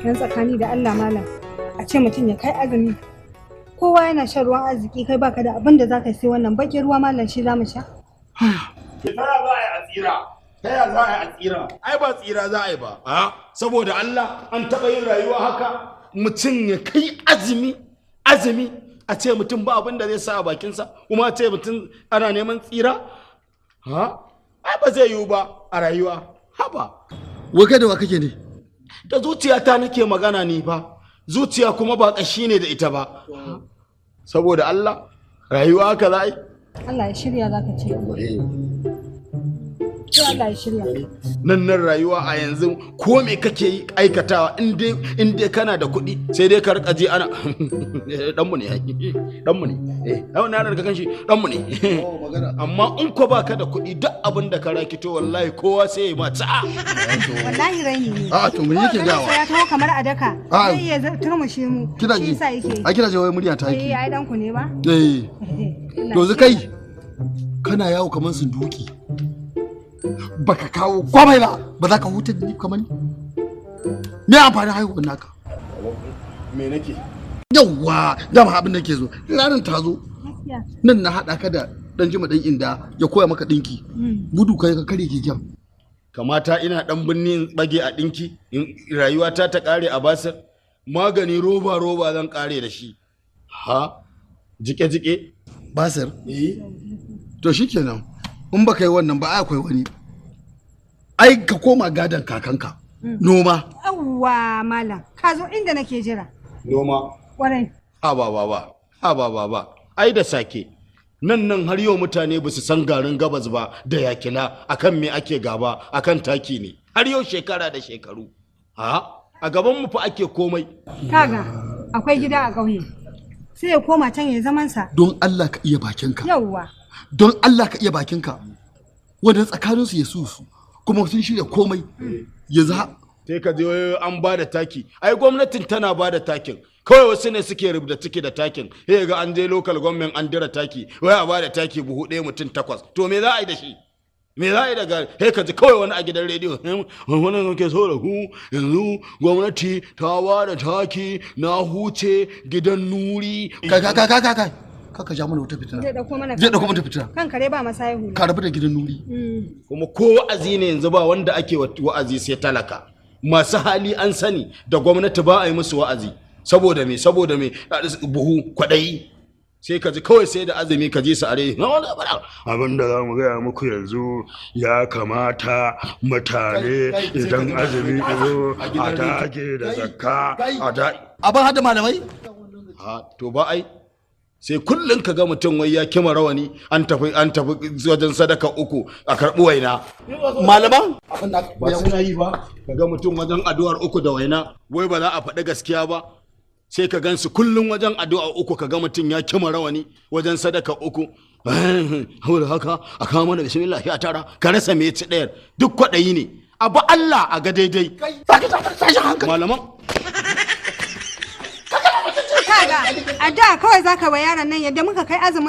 Yan tsakani da Allah, malam, a ce mutum ya kai azumi, kowa yana shan ruwan arziki, kai baka da abin da zaka sai wannan bakin ruwa. Malam, shi zamu sha? Ta ya za a yi a tsira? Ta ya za a yi a tsira? Ai ba tsira za a yi ba. A saboda Allah, an taɓa yin rayuwa haka, mutum ya kai azumi, azumi, a ce mutum ba abin da zai sa a bakinsa, kuma a ce mutum ana neman tsira? Ha, ai ba zai yiwu ba a rayuwa. Haba. Wai kai da wa kake ne? Da zuciyata nake magana ni fa. Zuciya kuma ba ƙashi ne da ita ba. Saboda Allah, rayuwa haka za a yi? Allah ya shirya zaka ce. Sai Allah ya shirya. Nan nan rayuwa a yanzu, ko me kake yi aikatawa, in dai kana da kuɗi, sai dai ka rika je ana dan mu ne, dan mu ne, eh, dan na daga kanshi, dan mu ne. Amma in ko baka da kuɗi, duk abin da ka rakito, wallahi kowa sai ya ma ta. Wallahi raini ne. A'a, to me yake gawa? Ya taho kamar a daka. A'a. Zai iya turmushe mu. Kina Shi ji? yasa yake. Ai kina ji wai murya ta Eh, yake. ai dan ku ne ba? Eh. To yanzu kai kana yawo kamar sunduki. Baka kawo komai ba, ba za ka huta da ni kamar ni? Me amfanin haihuwar naka? Me nake? Yawwa, dama abin da ke zo. Ranar ta zo. Gaskiya. Nan na haɗa ka da ɗan jima ɗan inda ya koya maka ɗinki. Gudu kai ka kare keken. Kamata ina dan binni in bage a dinki in rayuwata ta kare a basir? Magani roba roba zan kare da shi, ha, jike jike. Basir. Eh. To shikenan. In baka yi wannan ba, ai akwai wani. Ai ka koma gadon kakanka. Noma. Yawwa malam, ka zo inda nake jira. Noma? Kwarai. Ha ba ba ba, ha ba ba ba, ai da sake. Nan nan har yau mutane ba su san garin Gabas ba da Yakila akan me ake gaba, akan taki ne, har yau shekara da shekaru. Ha, a gaban mu fa ake komai. Kaga akwai gida a ƙauye, sai ya koma can ya zaman sa. Don Allah ka iya bakinka. Yawwa. Don Allah ka iya bakinka. Wanda tsakaninsu ya su su kuma sun shirya komai yanzu Sai ka je an ba da taki. Ai gwamnatin tana ba da takin, kawai wasu ne suke rubda ciki da takin. Sai ga an je local government an dira taki, wai a ba da taki buhu ɗaya mutum takwas. To me za a yi da shi? Me za a yi daga? Sai ka ji kawai wani a gidan rediyo, "Wannan kake so da ku yanzu, gwamnati ta ba da taki, na huce gidan Nuri." Kai kai kai kai kai, kaka ja mana wata fitina. Zai dauko mana. Zai dauko mana fitina. Kan kare ba masa haihu. Ka rabu da gidan Nuri. Kuma ko wa'azi ne yanzu, ba wanda ake wa'azi sai talaka. Masu hali an sani da gwamnati ba a yi musu wa'azi. Saboda me? Saboda me? Buhu kwaɗayi. Sai ka ji kawai sai da azumi ka ji su are. Abin da za mu gaya muku yanzu, ya kamata mutane idan azumi zo a dage da zakka a da Abin hada malamai. Ha, to ba ai sai kullum ka ga mutum wai ya kima rawani, an tafi wajen sadaka uku a karɓi waina. Malaman abin da Ba suna yi ba? Ka ga mutum wajen addu'ar uku da waina, wai ba za a faɗi gaskiya ba. Sai ka gansu kullum wajen addu'a uku, ka ga mutum ya kima rawani wajen sadaka uku. Saboda haka a kawo mana, bismillah, ya tara, ka rasa me ci ɗayar. Duk kwaɗayi ne. Abu Allah a ga daidai. Tashin hankali. Malaman. Kaga, a da kawai zaka wa yaron nan yadda muka kai azumin.